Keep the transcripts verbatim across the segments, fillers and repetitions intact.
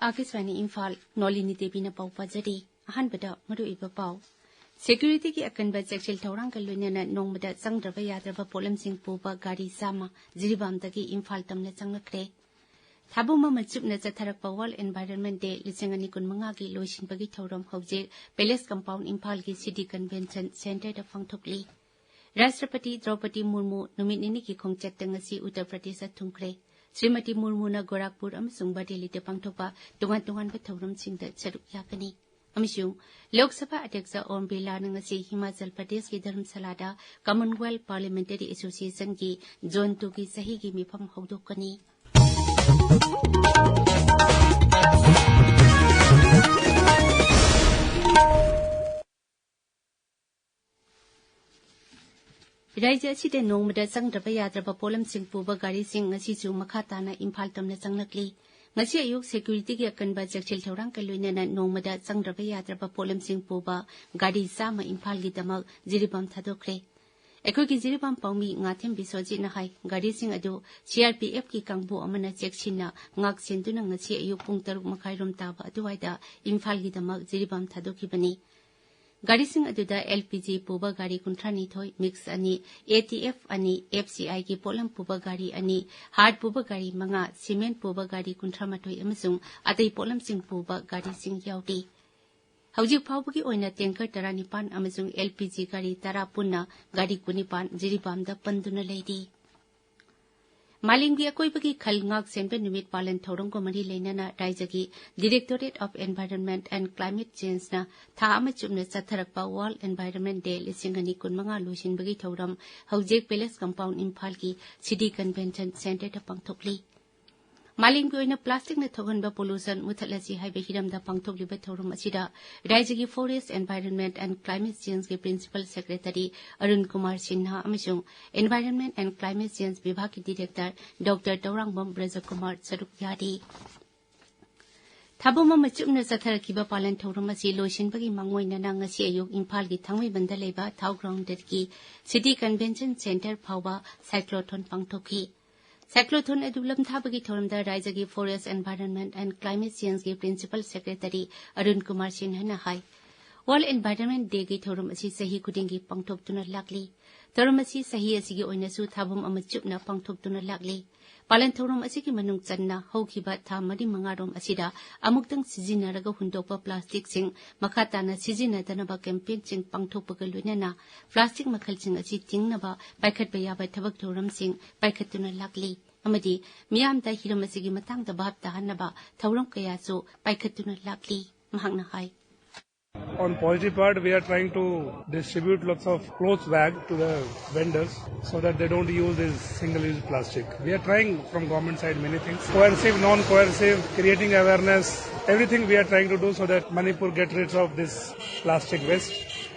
ꯑꯥꯀꯥꯁꯕꯥꯅꯤ ꯏꯝꯐꯥꯜ, ꯅꯣꯂꯤꯅꯤ ꯗꯦꯕꯤꯅ ꯄꯥꯎ ꯄꯥꯖꯔꯤ꯫ ꯑꯍꯥꯟꯕꯗ ꯃꯔꯨꯑꯣꯏꯕ ꯄꯥꯎ꯫ ꯁꯦꯀ꯭ꯌꯨꯔꯤꯇꯤꯒꯤ ꯑꯀꯟꯕ ꯆꯦꯛꯁꯤꯜ ꯊꯧꯔꯥꯡꯒ ꯂꯣꯏꯅꯅ ꯅꯣꯡꯃꯗ ꯆꯪꯗ꯭ꯔꯕ ꯌꯥꯗ꯭ꯔꯕ ꯄꯣꯠꯂꯝꯁꯤꯡ ꯄꯨꯕ ꯒꯥꯔꯤ ꯆꯥꯝꯃ ꯖꯤꯔꯤꯕꯥꯝꯗꯒꯤ ꯏꯝꯐꯥꯜ ꯇꯝꯅ ꯆꯪꯂꯛꯈ꯭ꯔꯦ꯫ ꯊꯥꯕꯨꯝ ꯑꯃ ꯆꯨꯞꯅ ꯆꯠꯊꯔꯛꯄ World Environment Day ꯂꯤꯁꯤꯡ ꯑꯅꯤ ꯀꯨꯟꯃꯉꯥꯒꯤ ꯂꯣꯏꯁꯤꯟꯕꯒꯤ ꯊꯧꯔꯝ ꯍꯧꯖꯤꯛ Palace Compound ꯏꯝꯐꯥꯜꯒꯤ City Convention Centreꯗ ꯄꯥꯡꯊꯣꯛꯂꯤ꯫ ꯔꯥꯁꯇ꯭ꯔꯄꯇꯤ ꯗ꯭ꯔꯧꯄꯗꯤ ꯃꯨꯔꯃꯨ ꯅꯨꯃꯤꯠ ꯅꯤꯅꯤꯒꯤ ꯈꯣꯡꯆꯠꯇ ꯉꯁꯤ ꯎꯠꯇꯔ ꯄ꯭ꯔꯗꯦꯁꯇ ꯊꯨꯡꯈ꯭ꯔꯦ꯫ ꯁ꯭ꯔꯤꯃꯇꯤ ꯃꯨꯔꯃꯨꯅ ꯒꯣꯔꯥꯈꯄꯨꯔ ꯑꯃꯁꯨꯡ ꯕꯔꯦꯂꯤꯗ ꯄꯥꯡꯊꯣꯛꯄ ꯇꯣꯉꯥꯟ ꯇꯣꯉꯥꯟꯕ ꯊꯧꯔꯝꯁꯤꯡꯗ ꯁꯔꯨꯛ ꯌꯥꯒꯅꯤ꯫ ꯑꯃꯁꯨꯡ ꯂꯣꯛ ꯁꯚꯥ ꯑꯗ꯭ꯌꯛꯁ ꯑꯣꯝ ꯕꯤꯔꯂꯥꯅ ꯉꯁꯤ ꯍꯤꯃꯥꯆꯜ ꯄ꯭ꯔꯗꯦꯁꯀꯤ ꯙꯔꯝꯁꯥꯂꯥꯗ Commonwealth Parliamentary Associationꯒꯤ Zone Twoꯒꯤ ꯆꯍꯤꯒꯤ ꯃꯤꯐꯝ ꯍꯧꯗꯣꯛꯀꯅꯤ꯫ ꯔꯥꯖ꯭ꯌ ꯑꯁꯤꯗ ꯅꯣꯡꯃꯗ ꯆꯪꯗ꯭ꯔꯕ ꯌꯥꯗ꯭ꯔꯕ ꯄꯣꯠꯂꯝꯁꯤꯡ ꯄꯨꯕ ꯒꯥꯔꯤꯁꯤꯡ ꯉꯁꯤꯁꯨ ꯃꯈꯥ ꯇꯥꯅ ꯏꯝꯐꯥꯜ ꯇꯝꯅ ꯆꯪꯂꯛꯂꯤ꯫ ꯉꯁꯤ ꯑꯌꯨꯛ ꯁꯦꯀ꯭ꯌꯨꯔꯤꯇꯤꯒꯤ ꯑꯀꯟꯕ ꯆꯦꯛꯁꯤꯜ ꯊꯧꯔꯥꯡꯒ ꯂꯣꯏꯅꯅ ꯅꯣꯡꯃꯗ ꯆꯪꯗ꯭ꯔꯕ ꯌꯥꯗ꯭ꯔꯕ ꯄꯣꯠꯂꯝꯁꯤꯡ ꯄꯨꯕ ꯒꯥꯔꯤ ꯆꯥꯝꯃ ꯏꯝꯐꯥꯜꯒꯤꯗꯃꯛ ꯖꯤꯔꯤꯕꯥꯝ ꯊꯥꯗꯣꯛꯈ꯭ꯔꯦ꯫ ꯑꯩꯈꯣꯏꯒꯤ ꯖꯤꯔꯤꯕꯥꯝ ꯄꯥꯎꯃꯤ ꯉꯥꯊꯦꯝ ꯕꯤꯁ꯭ꯋꯖꯤꯠꯅ ꯍꯥꯏ, ꯒꯥꯔꯤꯁꯤꯡ ꯑꯗꯨ ꯁꯤꯑꯥꯔꯄꯤꯑꯦꯐꯀꯤ ꯀꯥꯡꯕꯨ ꯑꯃꯅ ꯆꯦꯛꯁꯤꯟꯅ ꯉꯥꯛ ꯁꯦꯟꯗꯨꯅ ꯉꯁꯤ ꯑꯌꯨꯛ ꯄꯨꯡ ꯇꯔꯨꯛ ꯃꯈꯥꯏꯔꯣꯝ ꯇꯥꯕ ꯑꯗꯨꯋꯥꯏꯗ ꯏꯝꯐꯥꯜꯒꯤꯗꯃꯛ ꯖꯤꯔꯤꯕꯥꯝ ꯊꯥꯗꯣꯛꯈꯤꯕꯅꯤ꯫ ꯒꯥꯔꯤꯁꯤꯡ ꯑꯗꯨꯗ ꯑꯦꯜꯄꯤꯖꯤ ꯄꯨꯕ ꯒꯥꯔꯤ ꯀꯨꯟꯊ꯭ꯔꯥꯅꯤꯊꯣꯏ, ꯃꯤꯛꯁ ꯑꯅꯤ, ꯑꯦꯇꯤꯑꯦꯐ ꯑꯅꯤ, ꯑꯦꯐꯁꯤꯑꯥꯏꯒꯤ ꯄꯣꯠꯂꯝ ꯄꯨꯕ ꯒꯥꯔꯤ ꯑꯅꯤ, ꯍꯥꯔꯠ ꯄꯨꯕ ꯒꯥꯔꯤ ꯃꯉꯥ, ꯁꯤꯃꯦꯟꯠ ꯄꯨꯕ ꯒꯥꯔꯤ ꯀꯨꯟꯊ꯭ꯔꯥꯃꯥꯊꯣꯏ ꯑꯃꯁꯨꯡ ꯑꯇꯩ ꯄꯣꯠꯂꯝꯁꯤꯡ ꯄꯨꯕ ꯒꯥꯔꯤꯁꯤꯡ ꯌꯥꯎꯔꯤ꯫ ꯍꯧꯖꯤꯛ ꯐꯥꯎꯕꯒꯤ ꯑꯣꯏꯅ ꯇꯦꯡꯀꯔ ꯇꯔꯥꯅꯤꯄꯥꯟ ꯑꯃꯁꯨꯡ ꯑꯦꯜꯄꯤꯖꯤ ꯒꯥꯔꯤ ꯇꯔꯥ ꯄꯨꯟꯅ ꯒꯥꯔꯤ ꯀꯨꯟꯅꯤꯄꯥꯟ ꯖꯤꯔꯤꯕꯥꯝꯗ ꯄꯟꯗꯨꯅ ꯂꯩꯔꯤ꯫ ꯃꯥꯂꯦꯝꯒꯤ ꯑꯀꯣꯏꯕꯒꯤ ꯈꯜ ꯉꯥꯛ ꯁꯦꯟꯕ ꯅꯨꯃꯤꯠ ꯄꯥꯂꯟ ꯊꯧꯔꯝꯒ ꯃꯔꯤ ꯂꯩꯅꯅ ꯔꯥꯖ꯭ꯌꯒꯤ Directorate of Environment and Climate Changeꯅ ꯊꯥ ꯑꯃ ꯆꯨꯞꯅ ꯆꯠꯊꯔꯛꯄ World Environment Day ꯂꯤꯁꯤꯡ ꯑꯅꯤ ꯀꯨꯟꯃꯉꯥ ꯂꯣꯏꯁꯤꯟꯕꯒꯤ ꯊꯧꯔꯝ ꯍꯧꯖꯤꯛ Palace Compound ꯏꯝꯐꯥꯜꯒꯤ City Convention Centreꯗ ꯄꯥꯡꯊꯣꯛꯂꯤ꯫ ꯃꯥꯂꯦꯝꯒꯤ ꯑꯣꯏꯅ ꯄ꯭ꯂꯥꯁꯇꯤꯛꯅ ꯊꯣꯛꯍꯟꯕ pollution ꯃꯨꯊꯠꯂꯁꯤ ꯍꯥꯏꯕ ꯍꯤꯔꯝꯗ ꯄꯥꯡꯊꯣꯛꯂꯤꯕ ꯊꯧꯔꯝ ꯑꯁꯤꯗ ꯔꯥꯖ꯭ꯌꯒꯤ Forest, Environment and Climate Changeꯒꯤ Principal Secretary Arun Kumar Sinha ꯑꯃꯁꯨꯡ Environment and Climate Change ꯕꯤꯚꯥꯒꯀꯤ Director ꯗꯣꯛꯇꯔ ꯇꯧꯔꯥꯡꯕꯝ ꯕ꯭ꯔꯖꯀꯨꯃꯥꯔ ꯁꯔꯨꯛ ꯌꯥꯔꯤ꯫ ꯊꯥꯕꯨꯝ ꯑꯃ ꯆꯨꯞꯅ ꯆꯠꯊꯔꯛꯈꯤꯕ ꯄꯥꯂꯟ ꯊꯧꯔꯝ ꯑꯁꯤ ꯂꯣꯏꯁꯤꯟꯕꯒꯤ ꯃꯥꯡꯑꯣꯏꯅꯅ ꯉꯁꯤ ꯑꯌꯨꯛ ꯏꯝꯐꯥꯜꯒꯤ ꯊꯥꯡꯃꯩꯕꯟꯗ ꯂꯩꯕ ꯊꯥꯎ ꯒ꯭ꯔꯥꯎꯟꯗꯒꯤ City Convention Centre ꯐꯥꯎꯕ cyclothon ꯄꯥꯡꯊꯣꯛꯈꯤ꯫ Cyclotron ꯑꯗꯨ ꯂꯝꯊꯥꯕꯒꯤ ꯊꯧꯔꯝꯗ ꯔꯥꯖ꯭ꯌꯒꯤ Forest, Environment and Climate Change ꯒꯤ Principal Secretary ꯑꯔꯨꯟ ꯀꯨꯃꯥꯔ ꯁꯤꯟꯍꯅ ꯍꯥꯏ, World Environment Day ꯒꯤ ꯊꯧꯔꯝ ꯑꯁꯤ ꯆꯍꯤ ꯈꯨꯗꯤꯡꯒꯤ ꯄꯥꯡꯊꯣꯛꯇꯨꯅ ꯂꯥꯛꯂꯤ꯫ ꯊꯧꯔꯝ ꯑꯁꯤ ꯆꯍꯤ ꯑꯁꯤꯒꯤ ꯑꯣꯏꯅꯁꯨ ꯊꯥꯕꯝ ꯑꯃ ꯆꯨꯞꯅ ꯄꯥꯡꯊꯣꯛꯇꯨꯅ ꯂꯥꯛꯂꯤ꯫ ꯄꯥꯂꯟ ꯊꯧꯔꯝ ꯑꯁꯤꯒꯤ ꯃꯅꯨꯡ ꯆꯟꯅ ꯍꯧꯈꯤꯕ ꯊꯥ ꯃꯔꯤ ꯃꯉꯥꯔꯣꯝ ꯑꯁꯤꯗ ꯑꯃꯨꯛꯇꯪ ꯁꯤꯖꯤꯟꯅꯔꯒ ꯍꯨꯟꯗꯣꯛꯄ plastic ꯁꯤꯡ ꯃꯈꯥ ꯇꯥꯅ ꯁꯤꯖꯤꯟꯅꯗꯅꯕ campaign ꯁꯤꯡ ꯄꯥꯡꯊꯣꯛꯄꯒ ꯂꯣꯏꯅꯅ plastic ꯃꯈꯜꯁꯤꯡ ꯑꯁꯤ ꯊꯤꯡꯅꯕ ꯄꯥꯏꯈꯠꯄ ꯌꯥꯕ ꯊꯕꯛ ꯊꯧꯔꯝꯁꯤꯡ ꯄꯥꯏꯈꯠꯇꯨꯅ ꯂꯥꯛꯂꯤ ꯑꯃꯗꯤ ꯃꯤꯌꯥꯝꯗ ꯍꯤꯔꯝ ꯑꯁꯤꯒꯤ ꯃꯇꯥꯡꯗ ꯚꯥꯞ ꯇꯥꯍꯟꯅꯕ ꯊꯧꯔꯝ ꯀꯌꯥꯁꯨ ꯄꯥꯏꯈꯠꯇꯨꯅ ꯂꯥꯛꯂꯤ꯫ ꯃꯍꯥꯛꯅ ꯍꯥꯏ꯫ On positive part, we are trying to distribute lots of cloth bag to the vendors so that they don't use this single-use plastic. We are trying from government side many things. Coercive, non-coercive, creating awareness, everything we are trying to do so that Manipur get rid of this plastic waste.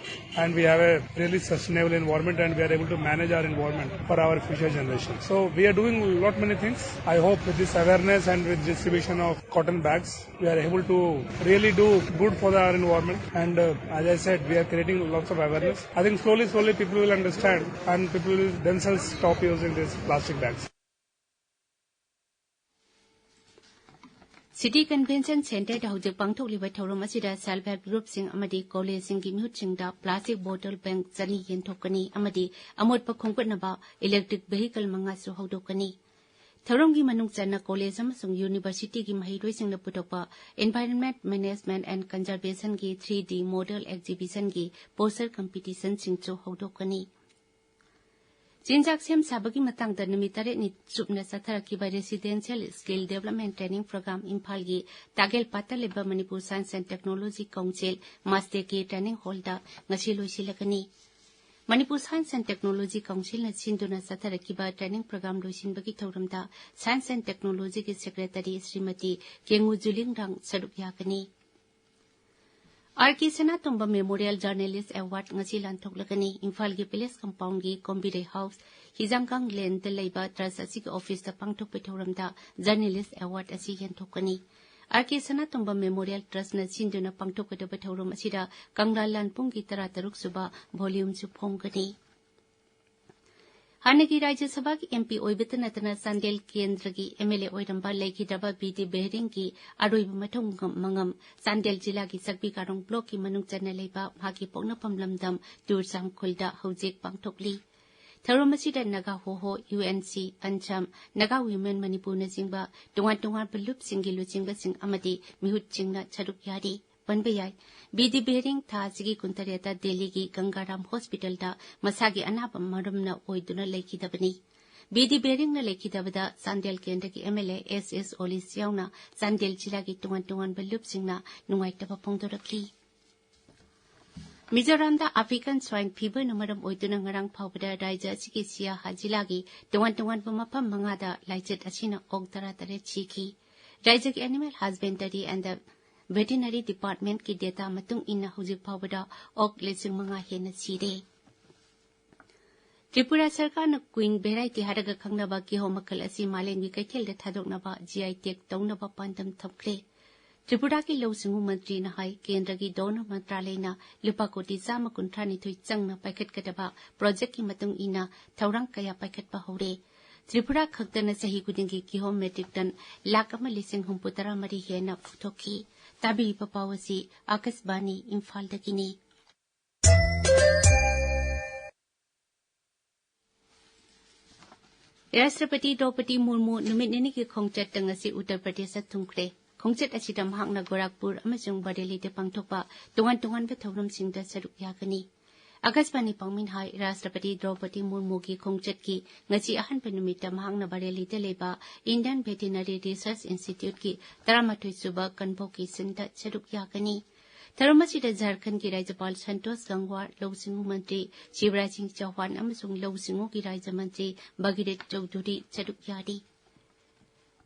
And we have a really sustainable environment and we are able to manage our environment for our future generation. So we are doing lot many things. I hope with this awareness and with distribution of cotton bags, we are able to really do good for the, our environment. And uh, as I said, we are creating lots of awareness. I think slowly, slowly people will understand and people will themselves stop using these plastic bags. City Convention Center ꯗ ꯍꯧꯖꯤꯛ ꯄꯥꯡꯊꯣꯛꯂꯤꯕ ꯊꯧꯔꯝ ꯑꯁꯤꯗ self help group ꯁꯤꯡ ꯑꯃꯗꯤ college ꯁꯤꯡꯒꯤ ꯃꯤꯍꯨꯠꯁꯤꯡꯗ plastic bottle bank ꯆꯅꯤ ꯌꯦꯟꯊꯣꯛꯀꯅꯤ ꯑꯃꯗꯤ ꯑꯃꯣꯠꯄ ꯈꯣꯝꯒꯠꯅꯕ electric vehicle ꯃꯉꯥꯁꯨ ꯍꯧꯗꯣꯛꯀꯅꯤ꯫ ꯊꯧꯔꯝꯒꯤ ꯃꯅꯨꯡ ꯆꯟꯅ college ꯑꯃꯁꯨꯡ university ꯒꯤ ꯃꯍꯩꯔꯣꯏꯁꯤꯡꯅ ꯄꯨꯊꯣꯛꯄ Environment Management and Conservation ꯒꯤ three D model exhibition ꯒꯤ poster competition ꯁꯤꯡꯁꯨ ꯍꯧꯗꯣꯛꯀꯅꯤ꯫ ꯆꯤꯟꯖꯥꯛ ꯁꯦꯝ ꯁꯥꯕꯒꯤ ꯃꯇꯥꯡꯗ ꯅꯨꯃꯤꯠ ꯇꯔꯦꯠꯅꯤ ꯆꯨꯞꯅ ꯆꯠꯊꯔꯛꯈꯤꯕ Residential Skill Development Training Program ꯏꯝꯐꯥꯜꯒꯤ ꯇꯥꯒꯦꯜꯄꯥꯠꯇ ꯂꯩꯕ Manipur Science and Technology Council, MASTEC ꯀꯤ training hall ꯗ ꯉꯁꯤ ꯂꯣꯏꯁꯤꯜꯂꯒꯅꯤ꯫ Manipur Science and Technology Council ꯅ ꯁꯤꯟꯗꯨꯅ ꯆꯠꯊꯔꯛꯈꯤꯕ training program ꯂꯣꯏꯁꯤꯟꯕꯒꯤ ꯊꯧꯔꯝꯗ Science and Technology ꯒꯤ Secretary ꯁ꯭ꯔꯤꯃꯇꯤ ꯀꯦꯡꯉꯨ ꯖꯨꯂꯤꯡꯔꯥꯡ ꯁꯔꯨꯛ ꯌꯥꯒꯅꯤ꯫ ꯑꯥꯔ ꯀꯦ ꯁꯅꯥꯇꯣꯝꯕ Memorial Journalist Award ꯉꯁꯤ ꯂꯥꯟꯊꯣꯛꯂꯒꯅꯤ꯫ ꯏꯝꯐꯥꯜꯒꯤ Palace Compound ꯒꯤ ꯀꯣꯝꯕꯤꯔꯩ House, ꯍꯤꯖꯥꯡꯒꯥꯡ Lane ꯗ ꯂꯩꯕ trust ꯑꯁꯤꯒꯤ office ꯇ ꯄꯥꯡꯊꯣꯛꯄ ꯊꯧꯔꯝꯗ Journalist Award ꯑꯁꯤ ꯌꯦꯟꯊꯣꯛꯀꯅꯤ꯫ ꯑꯥꯔ ꯀꯦ ꯁꯅꯥꯇꯣꯝꯕ Memorial Trust ꯅ ꯁꯤꯟꯗꯨꯅ ꯄꯥꯡꯊꯣꯛꯀꯗꯕ ꯊꯧꯔꯝ ꯑꯁꯤꯗ ꯀꯪꯂꯥ ꯂꯥꯟꯄꯨꯡꯒꯤ ꯇꯔꯥꯇꯔꯨꯛ ꯁꯨꯕ volume ꯁꯨ ꯐꯣꯡꯒꯅꯤ꯫ ꯍꯥꯟꯅꯒꯤ ꯔꯥꯖ꯭ꯌ ꯁꯚꯥꯒꯤ ꯑꯦꯝ ꯄꯤ ꯑꯣꯏꯕꯇ ꯅꯠꯇꯅ ꯆꯥꯟꯗꯦꯜ ꯀꯦꯟꯗ꯭ꯔꯒꯤ ꯑꯦꯝ ꯑꯦꯜ ꯑꯦ ꯑꯣꯏꯔꯝꯕ ꯂꯩꯈꯤꯗ꯭ꯔꯕ ꯕꯤ ꯗꯤ ꯕꯦꯍꯔꯤꯡꯒꯤ ꯑꯔꯣꯏꯕ ꯃꯊꯧ ꯃꯉꯝ ꯆꯥꯟꯗꯦꯜ ꯖꯤꯂꯥꯒꯤ ꯆꯥꯛꯄꯤ ꯀꯥꯔꯣꯡ ꯕ꯭ꯂꯣꯛꯀꯤ ꯃꯅꯨꯡ ꯆꯟꯅ ꯂꯩꯕ ꯃꯍꯥꯛꯀꯤ ꯄꯣꯛꯅꯐꯝ ꯂꯝꯗꯝ ꯇꯨꯔꯆꯥꯝꯈꯨꯜꯗ ꯍꯧꯖꯤꯛ ꯄꯥꯡꯊꯣꯛꯂꯤ꯫ ꯊꯧꯔꯝ ꯑꯁꯤꯗ Naga ꯍꯣꯍꯣ, U N C, ꯑꯟꯁꯥꯝ, Naga women ꯃꯅꯤꯄꯨꯔꯅꯆꯤꯡꯕ ꯇꯣꯉꯥꯟ ꯇꯣꯉꯥꯟꯕ ꯂꯨꯞꯁꯤꯡꯒꯤ ꯂꯨꯆꯤꯡꯕꯁꯤꯡ ꯑꯃꯗꯤ ꯃꯤꯍꯨꯠꯁꯤꯡꯅ ꯁꯔꯨꯛ ꯌꯥꯔꯤ꯫ ꯄꯟꯕ ꯌꯥꯏ, ꯕꯤ ꯗꯤ ꯕꯦꯍꯔꯤꯡ ꯊꯥ ꯑꯁꯤꯒꯤ ꯀꯨꯟꯇꯔꯦꯠꯇ ꯗꯦꯜꯂꯤꯒꯤ ꯒꯪꯒꯥꯔꯥꯝ ꯍꯣꯁꯄꯤꯇꯥꯜꯗ ꯃꯁꯥꯒꯤ ꯑꯅꯥꯕ ꯃꯔꯝꯅ ꯑꯣꯏꯗꯨꯅ ꯂꯩꯈꯤꯗꯕꯅꯤ꯫ ꯕꯤ ꯗꯤ ꯕꯦꯍꯔꯤꯡꯅ ꯂꯩꯈꯤꯗꯕꯗ ꯆꯥꯟꯗꯦꯜ ꯀꯦꯟꯗ꯭ꯔꯒꯤ ꯑꯦꯝ ꯑꯦꯜ ꯑꯦ ꯑꯦꯁ ꯑꯦꯁ ꯑꯣꯂꯤꯁ ꯌꯥꯎꯅ ꯆꯥꯟꯗꯦꯜ ꯖꯤꯂꯥꯒꯤ ꯇꯣꯉꯥꯟ ꯇꯣꯉꯥꯟꯕ ꯂꯨꯞꯁꯤꯡꯅ ꯅꯨꯡꯉꯥꯏꯇꯕ ꯐꯣꯡꯗꯣꯔꯛꯂꯤ꯫ ꯃꯤꯖꯣꯔꯥꯝꯗ ꯑꯐ꯭ꯔꯤꯀꯥꯟ ꯁ꯭ꯋꯥꯏꯟ ꯐꯤꯚꯔꯅ ꯃꯔꯝ ꯑꯣꯏꯗꯨꯅ ꯉꯔꯥꯡ ꯐꯥꯎꯕꯗ ꯔꯥꯖ꯭ꯌ ꯑꯁꯤꯒꯤ ꯁꯤꯌꯥꯍꯥ ꯖꯤꯂꯥꯒꯤ ꯇꯣꯉꯥꯟ ꯇꯣꯉꯥꯟꯕ ꯃꯐꯝ ꯃꯉꯥꯗ ꯂꯥꯏꯆꯠ ꯑꯁꯤꯅ ꯑꯣꯛ ꯇꯔꯥꯇꯔꯦꯠ ꯁꯤꯈꯤ꯫ ꯔꯥꯖ꯭ꯌꯒꯤ Animal Husbandry and Veterinary Departmentꯀꯤ data ꯃꯇꯨꯡ ꯏꯟꯅ ꯍꯧꯖꯤꯛ ꯐꯥꯎꯕꯗ ꯑꯣꯛ ꯂꯤꯁꯤꯡ ꯃꯉꯥ ꯍꯦꯟꯅ ꯁꯤꯔꯦ꯫ ꯇ꯭ꯔꯤꯄꯨꯔꯥ ꯁꯔꯀꯥꯔꯅ ꯀ꯭ꯋꯤꯟ ꯚꯦꯔꯥꯏꯇꯤ ꯍꯥꯏꯔꯒ ꯈꯪꯅꯕ ꯀꯤꯍꯣꯝ ꯃꯈꯜ ꯑꯁꯤ ꯃꯥꯂꯦꯝꯒꯤ ꯀꯩꯊꯦꯜꯗ ꯊꯥꯗꯣꯛꯅꯕ ꯖꯤ ꯑꯥꯏ ꯇꯦꯒ ꯇꯧꯅꯕ ꯄꯥꯟꯗꯝ ꯊꯝꯈ꯭ꯔꯦ꯫ ꯇ꯭ꯔꯤꯄꯨꯔꯥꯒꯤ ꯂꯧꯎ ꯁꯤꯡꯎ ꯃꯟꯇ꯭ꯔꯤꯅ ꯍꯥꯏ, ꯀꯦꯟꯗ꯭ꯔꯒꯤ ꯗꯣꯅꯔ ꯃꯟꯇ꯭ꯔꯥꯂꯌꯅ ꯂꯨꯄꯥ ꯀꯣꯇꯤ ꯆꯥꯝꯃ ꯀꯨꯟꯊ꯭ꯔꯥ ꯅꯤꯊꯣꯏ ꯆꯪꯅ ꯄꯥꯏꯈꯠꯀꯗꯕ ꯄ꯭ꯔꯣꯖꯦꯛꯀꯤ ꯃꯇꯨꯡ ꯏꯟꯅ ꯊꯧꯔꯥꯡ ꯀꯌꯥ ꯄꯥꯏꯈꯠꯄ ꯍꯧꯔꯦ꯫ ꯇ꯭ꯔꯤꯄꯨꯔꯥ ꯈꯛꯇꯅ ꯆꯍꯤ ꯈꯨꯗꯤꯡꯒꯤ ꯀꯤꯍꯣꯝ ꯃꯦꯇ꯭ꯔꯤꯛ ꯇꯟ ꯂꯥꯈ ꯑꯃ ꯂꯤꯁꯤꯡ ꯍꯨꯝꯐꯨ ꯇꯔꯥ ꯃꯔꯤ ꯍꯦꯟꯅ ꯄꯨꯊꯣꯛꯈꯤ꯫ ꯇꯥꯕꯤꯔꯤꯕ ꯄꯥꯎ ꯑꯁꯤ ꯑꯥꯀꯥꯁꯕꯥꯅꯤ ꯏꯝꯐꯥꯜꯗꯒꯤꯅꯤ꯫ ꯔꯥꯁꯇ꯭ꯔꯄꯇꯤ ꯗ꯭ꯔꯧꯄꯗꯤ ꯃꯨꯔꯃꯨ ꯅꯨꯃꯤꯠ ꯅꯤꯅꯤꯒꯤ ꯈꯣꯡꯆꯠꯇ ꯉꯁꯤ ꯎꯠꯇꯔ ꯄ꯭ꯔꯗꯦꯁꯇ ꯊꯨꯡꯈ꯭ꯔꯦ꯫ ꯈꯣꯡꯆꯠ ꯑꯁꯤꯗ ꯃꯍꯥꯛꯅ ꯒꯣꯔꯥꯈꯄꯨꯔ ꯑꯃꯁꯨꯡ ꯕꯔꯦꯂꯤꯗ ꯄꯥꯡꯊꯣꯛꯄ ꯇꯣꯉꯥꯟ ꯇꯣꯉꯥꯟꯕ ꯊꯧꯔꯝꯁꯤꯡꯗ ꯁꯔꯨꯛ ꯌꯥꯒꯅꯤ꯫ ꯑꯥꯀꯥꯁꯕꯥꯅꯤ ꯄꯥꯎꯃꯤꯅ ꯍꯥꯏ, ꯔꯥꯁꯇ꯭ꯔꯄꯇꯤ ꯗ꯭ꯔꯧꯄꯗꯤ ꯃꯨꯔꯃꯨꯒꯤ ꯈꯣꯡꯆꯠꯀꯤ ꯉꯁꯤ ꯑꯍꯥꯟꯕ ꯅꯨꯃꯤꯠꯇ ꯃꯍꯥꯛꯅ ꯕꯔꯦꯂꯤꯗ ꯂꯩꯕ Indian Veterinary Research Instituteꯀꯤ ꯇꯔꯥꯃꯥꯊꯣꯏ ꯁꯨꯕ convocationꯗ ꯁꯔꯨꯛ ꯌꯥꯒꯅꯤ꯫ ꯊꯧꯔꯝ ꯑꯁꯤꯗ ꯖꯥꯔꯈꯟꯗꯒꯤ ꯔꯥꯖ꯭ꯌꯄꯥꯜ ꯁꯟꯇꯣꯁ ꯒꯪꯋꯥꯔ, ꯂꯧꯎ ꯁꯤꯡꯎ ꯃꯟꯇ꯭ꯔꯤ ꯁꯤꯕꯔꯥꯖ ꯁꯤꯡ ꯆꯧꯍꯥꯟ ꯑꯃꯁꯨꯡ ꯂꯧꯎ ꯁꯤꯡꯎꯒꯤ ꯔꯥꯖ꯭ꯌ ꯃꯟꯇ꯭ꯔꯤ ꯚꯒꯤꯔꯊ ꯆꯧꯙꯨꯔꯤ ꯁꯔꯨꯛ ꯌꯥꯔꯤ꯫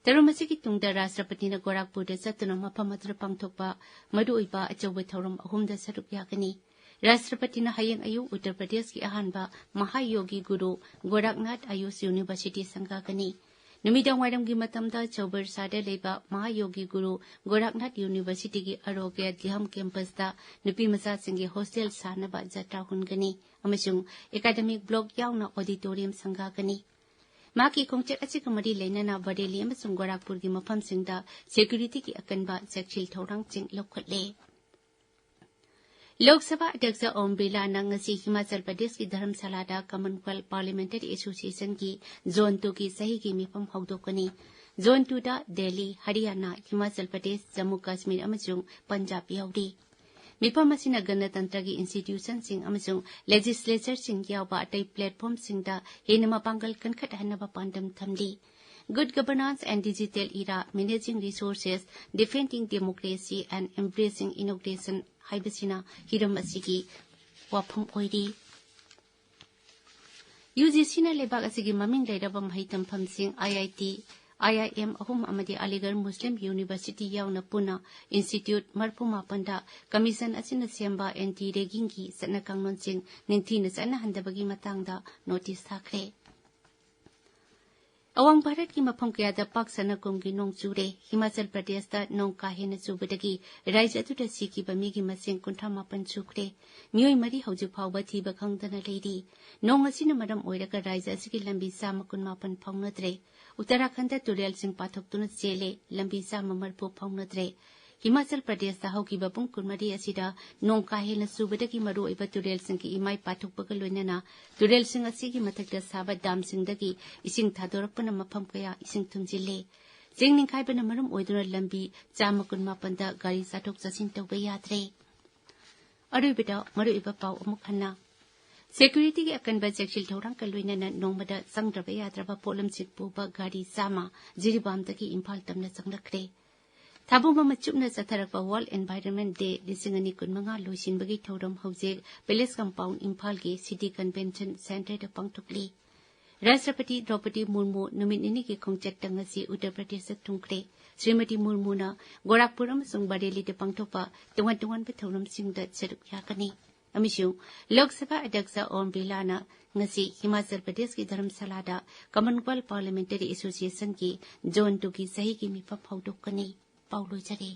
ꯊꯧꯔꯝ ꯑꯁꯤꯒꯤ ꯇꯨꯡꯗ ꯔꯥꯁꯇ꯭ꯔꯄꯇꯤꯅ ꯒꯣꯔꯥꯈꯄꯨꯔꯗ ꯆꯠꯇꯨꯅ ꯃꯐꯝ ꯑꯗꯨꯗ ꯄꯥꯡꯊꯣꯛꯄ ꯃꯔꯨꯑꯣꯏꯕ ꯑꯆꯧꯕ ꯊꯧꯔꯝ ꯑꯍꯨꯝꯗ ꯁꯔꯨꯛ ꯌꯥꯒꯅꯤ꯫ ꯔꯥꯁꯇ꯭ꯔꯄꯇꯤꯅ ꯍꯌꯦꯡ ꯑꯌꯨꯛ ꯎꯠꯇꯔ ꯄ꯭ꯔꯗꯦꯁꯀꯤ ꯑꯍꯥꯟꯕ ꯃꯍꯥꯌꯣꯒꯤ ꯒꯨꯔꯨ ꯒꯣꯔꯥꯈꯅꯥꯊ ꯑꯌꯨꯁ ꯌꯨꯅꯤꯚꯔꯁꯤꯇꯤ ꯁꯪꯒꯥꯒꯅꯤ꯫ ꯅꯨꯃꯤꯗꯥꯡ ꯋꯥꯏꯔꯝꯒꯤ ꯃꯇꯝꯗ ꯆꯧꯕꯔꯁꯥꯗ ꯂꯩꯕ ꯃꯍꯥꯌꯣꯒꯤ ꯒꯨꯔꯨ ꯒꯣꯔꯥꯈꯅꯥꯊ ꯌꯨꯅꯤꯚꯔꯁꯤꯇꯤꯒꯤ ꯑꯔꯣꯒ꯭ꯌ ꯙ꯭ꯌꯥꯝ ꯀꯦꯝꯄꯁꯇ ꯅꯨꯄꯤ ꯃꯆꯥꯁꯤꯡꯒꯤ ꯍꯣꯁꯇꯦꯜ ꯁꯥꯅꯕ ꯖꯇ꯭ꯔꯥ ꯍꯨꯟꯒꯅꯤ ꯑꯃꯁꯨꯡ ꯑꯦꯀꯥꯗꯃꯤꯛ ꯕ꯭ꯂꯣꯛ ꯌꯥꯎꯅ ꯑꯣꯗꯤꯇꯣꯔꯤꯌꯝ ꯁꯪꯒꯥꯒꯅꯤ꯫ ꯃꯍꯥꯛꯀꯤ ꯈꯣꯡꯆꯠ ꯑꯁꯤꯒ ꯃꯔꯤ ꯂꯩꯅꯅ ꯕꯔꯦꯂꯤ ꯑꯃꯁꯨꯡ ꯒꯣꯔꯥꯈꯄꯨꯔꯒꯤ ꯃꯐꯝꯁꯤꯡꯗ ꯁꯦꯀ꯭ꯌꯨꯔꯤꯇꯤꯒꯤ ꯑꯀꯟꯕ ꯆꯦꯛꯁꯤꯜ ꯊꯧꯔꯥꯡꯁꯤꯡ ꯂꯧꯈꯠꯂꯦ꯫ ꯂꯣꯛ ꯁꯚꯥ ꯑꯗ꯭ꯌꯛꯁ ꯑꯣꯝ ꯕꯤꯔꯂꯥꯅ ꯉꯁꯤ ꯍꯤꯃꯥꯆꯜ ꯄ꯭ꯔꯗꯦꯁꯀꯤ ꯙꯔꯝꯁꯥꯂꯥꯗ ꯀꯃꯟꯋꯦꯜꯊ ꯄꯥꯔꯂꯤꯌꯥꯃꯦꯟꯇꯔꯤ ꯑꯦꯁꯣꯁꯤꯌꯦꯁꯟꯒꯤ ꯖꯣꯟ ꯇꯨꯒꯤ ꯆꯍꯤꯒꯤ ꯃꯤꯐꯝ ꯍꯧꯗꯣꯛꯀꯅꯤ꯫ ꯖꯣꯟ ꯇꯨꯗ ꯗꯦꯜꯂꯤ, ꯍꯔꯤꯌꯥꯅꯥ, ꯍꯤꯃꯥꯆꯜ ꯄ꯭ꯔꯗꯦꯁ, ꯖꯝꯃꯨ ꯀꯥꯁꯃꯤꯔ ꯑꯃꯁꯨꯡ ꯄꯟꯖꯥꯕ ꯌꯥꯎꯔꯤ꯫ ꯃꯤꯐꯝ ꯑꯁꯤꯅ ꯒꯅꯇꯟꯇ꯭ꯔꯒꯤ ꯏꯟꯁꯇꯤꯇ꯭ꯌꯨꯁꯟꯁꯤꯡ ꯑꯃꯁꯨꯡ ꯂꯦꯖꯤꯁꯂꯦꯆꯔꯁꯤꯡ ꯌꯥꯎꯕ ꯑꯇꯩ ꯄ꯭ꯂꯦꯠꯐꯣꯝꯁꯤꯡꯗ ꯍꯦꯟꯅ ꯃꯄꯥꯡꯒꯜ ꯀꯟꯈꯠꯍꯟꯅꯕ ꯄꯥꯟꯗꯝ ꯊꯝꯂꯤ꯫ Good Governance and Digital Era, Managing Resources, Defending Democracy and Embracing Innovation ꯍꯥꯏꯕꯁꯤꯅ ꯍꯤꯔꯝ ꯑꯁꯤꯒꯤ ꯋꯥꯐꯝ ꯑꯣꯏꯔꯤ꯫ ꯌꯨ ꯖꯤ ꯁꯤꯅ ꯂꯩꯕꯥꯛ ꯑꯁꯤꯒꯤ ꯃꯃꯤꯡ ꯂꯩꯔꯕ ꯃꯍꯩ ꯇꯝꯐꯝꯁꯤꯡ, ꯑꯥꯏ ꯑꯥꯏ ꯇꯤ, ꯑꯥꯏ ꯑꯥꯏ ꯑꯦꯝ ꯑꯍꯨꯝ ꯑꯃꯗꯤ ꯑꯂꯤꯒꯔ ꯃꯨꯁꯂꯤꯝ ꯌꯨꯅꯤꯚꯔꯁꯤꯇꯤ ꯌꯥꯎꯅ ꯄꯨꯟꯅ ꯏꯟꯁꯇꯤꯇ꯭ꯌꯨꯠ ꯃꯔꯤꯐꯨ ꯃꯥꯄꯟꯗ ꯀꯃꯤꯁꯟ ꯑꯁꯤꯅ ꯁꯦꯝꯕ ꯑꯦꯟꯇꯤ ꯔꯦꯒꯤꯡꯒꯤ ꯆꯠꯅ ꯀꯥꯡꯂꯣꯟꯁꯤꯡ ꯅꯤꯡꯊꯤꯅ ꯆꯠꯅꯍꯟꯗꯕꯒꯤ ꯃꯇꯥꯡꯗ ꯅꯣꯇꯤꯁ ꯊꯥꯈ꯭ꯔꯦ꯫ ꯑꯋꯥꯡ ꯚꯥꯔꯠꯀꯤ ꯃꯐꯝ ꯀꯌꯥꯗ ꯄꯥꯛ ꯁꯟꯅ ꯀꯨꯝꯒꯤ ꯅꯣꯡ ꯆꯨꯔꯦ꯫ ꯍꯤꯃꯥꯆꯜ ꯄ꯭ꯔꯗꯦꯁꯇ ꯅꯣꯡ ꯀꯥ ꯍꯦꯟꯅ ꯆꯨꯕꯗꯒꯤ ꯔꯥꯖ꯭ꯌ ꯑꯗꯨꯗ ꯁꯤꯈꯤꯕ ꯃꯤꯒꯤ ꯃꯁꯤꯡ ꯀꯨꯟꯊ꯭ꯔꯥ ꯃꯥꯄꯟ ꯁꯨꯈ꯭ꯔꯦ꯫ ꯃꯤꯑꯣꯏ ꯃꯔꯤ ꯍꯧꯖꯤꯛ ꯐꯥꯎꯕ ꯊꯤꯕ ꯈꯪꯗꯅ ꯂꯩꯔꯤ꯫ ꯅꯣꯡ ꯑꯁꯤꯅ ꯃꯔꯝ ꯑꯣꯏꯔꯒ ꯔꯥꯖ꯭ꯌ ꯑꯁꯤꯒꯤ ꯂꯝꯕꯤ ꯆꯥꯝꯃ ꯀꯨꯟ ꯃꯥꯄꯟ ꯐꯥꯎꯅꯗ꯭ꯔꯦ꯫ ꯎꯠꯇꯔꯥꯈꯟꯗ ꯇꯨꯔꯦꯜꯁꯤꯡ ꯄꯥꯊꯣꯛꯇꯨꯅ ꯆꯦꯜꯂꯦ꯫ ꯂꯝꯕꯤ ꯆꯥꯝꯃ ꯃꯔꯤꯐꯨ ꯐꯥꯎꯅꯗ꯭ꯔꯦ꯫ ꯍꯤꯃꯥꯆꯜ ꯄ꯭ꯔꯗꯦꯁꯇ ꯍꯧꯈꯤꯕ ꯄꯨꯡ ꯀꯨꯟꯃꯔꯤ ꯑꯁꯤꯗ ꯅꯣꯡ ꯀꯥ ꯍꯦꯟꯅ ꯆꯨꯕꯗꯒꯤ ꯃꯔꯨꯑꯣꯏꯕ ꯇꯨꯔꯦꯜꯁꯤꯡꯒꯤ ꯏꯃꯥꯏ ꯄꯥꯊꯣꯛꯄꯒ ꯂꯣꯏꯅꯅ ꯇꯨꯔꯦꯜꯁꯤꯡ ꯑꯁꯤꯒꯤ ꯃꯊꯛꯇ ꯁꯥꯕ ꯗꯥꯝꯁꯤꯡꯗꯒꯤ ꯏꯁꯤꯡ ꯊꯥꯗꯣꯔꯛꯄꯅ ꯃꯐꯝ ꯀꯌꯥ ꯏꯁꯤꯡ ꯊꯨꯝꯖꯤꯜꯂꯦ꯫ ꯆꯤꯡ ꯅꯤꯡꯈꯥꯏꯕꯅ ꯃꯔꯝ ꯑꯣꯏꯗꯨꯅ ꯂꯝꯕꯤ ꯆꯥꯝꯃ ꯀꯨꯟ ꯃꯥꯄꯟꯗ ꯒꯥꯔꯤ ꯆꯠꯊꯣꯛ ꯆꯠꯁꯤꯟ ꯇꯧꯕ ꯌꯥꯗ꯭ꯔꯦ꯫ ꯑꯔꯣꯏꯕꯗ ꯃꯔꯨꯑꯣꯏꯕ ꯄꯥꯎ ꯑꯃꯨꯛ ꯍꯟꯅ꯫ ꯁꯦꯀ꯭ꯌꯨꯔꯤꯇꯤꯒꯤ ꯑꯀꯟꯕ ꯆꯦꯛꯁꯤꯜ ꯊꯧꯔꯥꯡꯒ ꯂꯣꯏꯅꯅ ꯅꯣꯡꯃꯗ ꯆꯪꯗ꯭ꯔꯕ ꯌꯥꯗ꯭ꯔꯕ ꯄꯣꯠꯂꯝꯁꯤꯡ ꯄꯨꯕ ꯒꯥꯔꯤ ꯆꯥꯝꯃ ꯖꯤꯔꯤꯕꯥꯝꯗꯒꯤ ꯏꯝꯐꯥꯜ ꯇꯝꯅ ꯆꯪꯂꯛꯈ꯭ꯔꯦ꯫ ꯊꯥꯕꯨꯝ ꯑꯃ ꯆꯨꯞꯅ ꯆꯠꯊꯔꯛꯄ ꯋꯥꯔꯜꯗ ꯑꯦꯟꯚꯥꯏꯔꯟꯃꯦꯟꯠ ꯗꯦ ꯂꯤꯁꯤꯡ ꯑꯅꯤ ꯀꯨꯟꯃꯉꯥ ꯂꯣꯏꯁꯤꯟꯕꯒꯤ ꯊꯧꯔꯝ ꯍꯧꯖꯤꯛ ꯄꯦꯂꯦꯁ ꯀꯝꯄꯥꯎꯟꯗ ꯏꯝꯐꯥꯜꯒꯤ ꯁꯤꯇꯤ ꯀꯟꯚꯦꯟꯁꯟ ꯁꯦꯟꯇꯔꯗ ꯄꯥꯡꯊꯣꯛꯂꯤ꯫ ꯔꯥꯁꯇ꯭ꯔꯄꯇꯤ ꯗ꯭ꯔꯧꯄꯗꯤ ꯃꯨꯔꯃꯨ ꯅꯨꯃꯤꯠ ꯅꯤꯅꯤꯒꯤ ꯈꯣꯡꯆꯠꯇ ꯉꯁꯤ ꯎꯠꯇꯔ ꯄ꯭ꯔꯗꯦꯁꯇ ꯊꯨꯡꯈ꯭ꯔꯦ꯫ ꯁ꯭ꯔꯤꯃꯇꯤ ꯃꯨꯔꯃꯨꯅ ꯒꯣꯔꯥꯈꯄꯨꯔ ꯑꯃꯁꯨꯡ ꯕꯔꯦꯂꯤꯗ ꯄꯥꯡꯊꯣꯛꯄ ꯇꯣꯉꯥꯟ ꯇꯣꯉꯥꯟꯕ ꯊꯧꯔꯝꯁꯤꯡꯗ ꯁꯔꯨꯛ ꯌꯥꯒꯅꯤ꯫ ꯑꯃꯁꯨꯡ ꯂꯣꯛ ꯁꯚꯥ ꯑꯗ꯭ꯌꯛꯁ ꯑꯣꯝ ꯕꯤꯔꯂꯥꯅ ꯉꯁꯤ ꯍꯤꯃꯥꯆꯜ ꯄ꯭ꯔꯗꯦꯁꯀꯤ ꯙꯔꯝꯁꯥꯂꯥꯗ ꯀꯃꯟꯋꯦꯜꯊ ꯄꯥꯔꯂꯤꯌꯥꯃꯦꯟꯇꯔꯤ ꯑꯦꯁꯣꯁꯤꯌꯦꯁꯟꯒꯤ ꯖꯣꯟ ꯇꯨꯒꯤ ꯆꯍꯤꯒꯤ ꯃꯤꯐꯝ ꯍꯧꯗꯣꯛꯀꯅꯤ꯫ ꯄꯥꯎ ꯂꯣꯏꯖꯔꯦ꯫